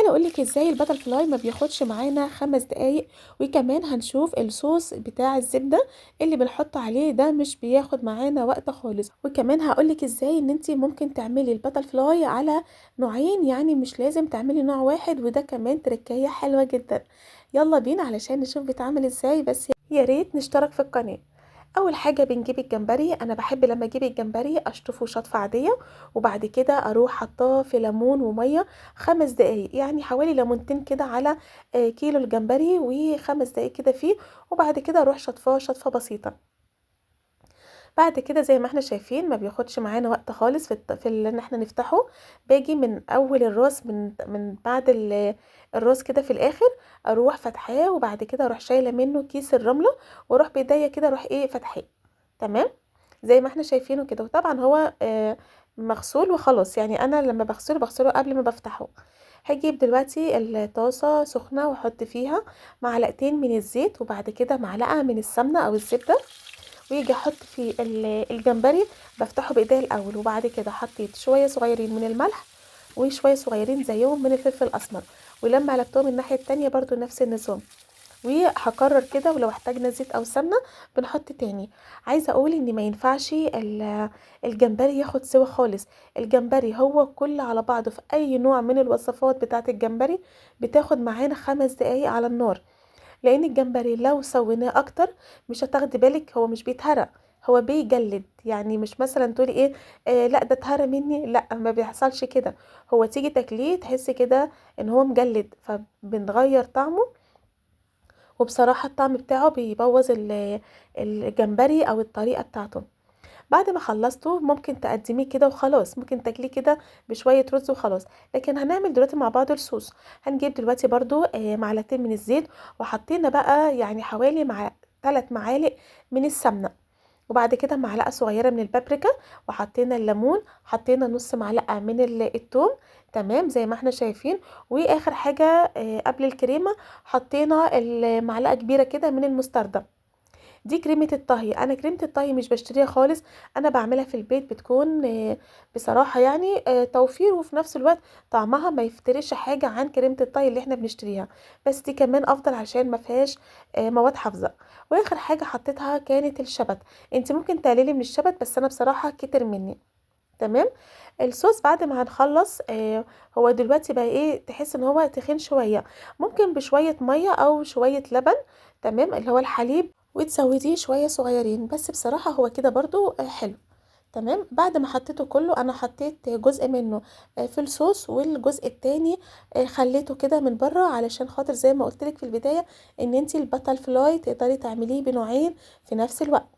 تعالي اقولك ازاي ال butterfly ما بياخدش معانا 5 دقايق، وكمان هنشوف الصوص بتاع الزبدة اللي بنحط عليه ده مش بياخد معانا وقت خالص. وكمان هقولك ازاي ان انتي ممكن تعملي ال butterfly على نوعين، يعني مش لازم تعملي نوع واحد، وده كمان تركاية حلوة جدا. يلا بينا علشان نشوف بيتعمل ازاي، بس يا ريت نشترك في القناة. اول حاجة بنجيب الجمبري، انا بحب لما اجيب الجمبري اشطفه شطفه عادية، وبعد كده اروح حطاه في ليمون ومية 5 دقايق، يعني حوالي ليمونتين كده على كيلو الجمبري، وخمس دقايق كده فيه، وبعد كده اروح شطفاه شطفه بسيطة. بعد كده زي ما احنا شايفين ما بياخدش معانا وقت خالص في ان احنا نفتحه. باجي من اول الراس، من بعد الراس كده في الاخر اروح فتحاه، وبعد كده اروح شايله منه كيس الرملة، واروح بايديا كده اروح فتحاه. تمام زي ما احنا شايفينه كده. وطبعا هو مغسول وخلاص، يعني انا لما بغسله بغسله قبل ما بفتحه. هجيب دلوقتي الطاسه سخنة واحط فيها معلقتين من الزيت، وبعد كده معلقه من السمنة او الزبدة، ويجي احط في الجمبري. بفتحه بايديا الاول، وبعد كده حطيت شوية صغيرين من الملح وشوية صغيرين زيهم من الفلفل الاسمر، ولما قلبتهم الناحية التانية برضو نفس النظام، وهكرر كده. ولو احتاجنا زيت او سمنه بنحط تاني. عايزه اقول ان ما ينفعش الجمبري ياخد سوا خالص، الجمبري هو كل على بعضه في اي نوع من الوصفات بتاعه الجمبري بتاخد معانا 5 دقايق على النار، لان الجمبري لو سويناه اكتر مش هتاخدي بالك هو مش بيتهرق، هو بيجلد. يعني مش مثلا تقولي ايه، لا ده اتهرى مني، لا ما بيحصلش كده، هو تيجي تاكليه تحسي كده ان هو مجلد، فبنغير طعمه. وبصراحة الطعم بتاعه بيبوظ الجمبري او الطريقة بتاعته. بعد ما خلصته ممكن تقدميه كده وخلاص، ممكن تاكليه كده بشوية رز وخلاص. لكن هنعمل دلوقتي مع بعض الصوص. هنجيب دلوقتي برضو معلقتين من الزيت، وحطينا بقى يعني حوالي مع 3 معالق من السمنة، وبعد كده معلقة صغيرة من البابريكا، وحطينا الليمون، حطينا نص معلقة من التوم. تمام زي ما احنا شايفين. واخر حاجة، قبل الكريمة حطينا معلقة كبيرة كده من المستردة. دي كريمة الطهي، انا كريمة الطهي مش بشتريها خالص، انا بعملها في البيت، بتكون بصراحة توفير، وفي نفس الوقت طعمها ما يفترش حاجة عن كريمة الطهي اللي احنا بنشتريها، بس دي كمان افضل عشان ما فيهاش مواد حافظة. واخر حاجة حطيتها كانت الشبت، انت ممكن تقللي من الشبت بس انا بصراحة كتر مني. تمام. الصوص بعد ما هنخلص، هو دلوقتي بقى تحس ان هو تخين شوية، ممكن بشوية مية او شوية لبن، تمام اللي هو الحليب، وتزوديه شوية صغيرين، بس بصراحة هو كده برضو حلو. تمام. بعد ما حطيته كله، انا حطيت جزء منه في الصوص، والجزء التاني، خليته كده من بره، علشان خاطر زي ما قلتلك في البداية ان انتي ال butterfly تقدري تعمليه بنوعين في نفس الوقت،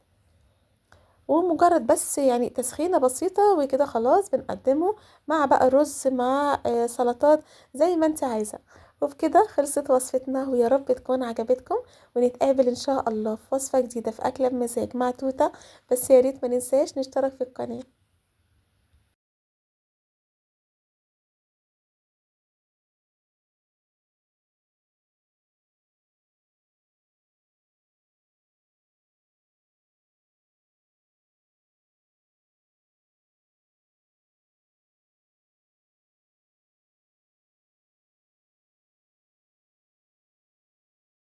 ومجرد بس تسخينة بسيطة وكده خلاص بنقدمه مع بقى رز مع سلطات زي ما انت عايزة. وبكده خلصت وصفتنا، ويا رب تكون عجبتكم، ونتقابل ان شاء الله في وصفة جديدة في أكلة بمزاج مع توتة. بس يا ريت ما ننساش نشترك في القناة.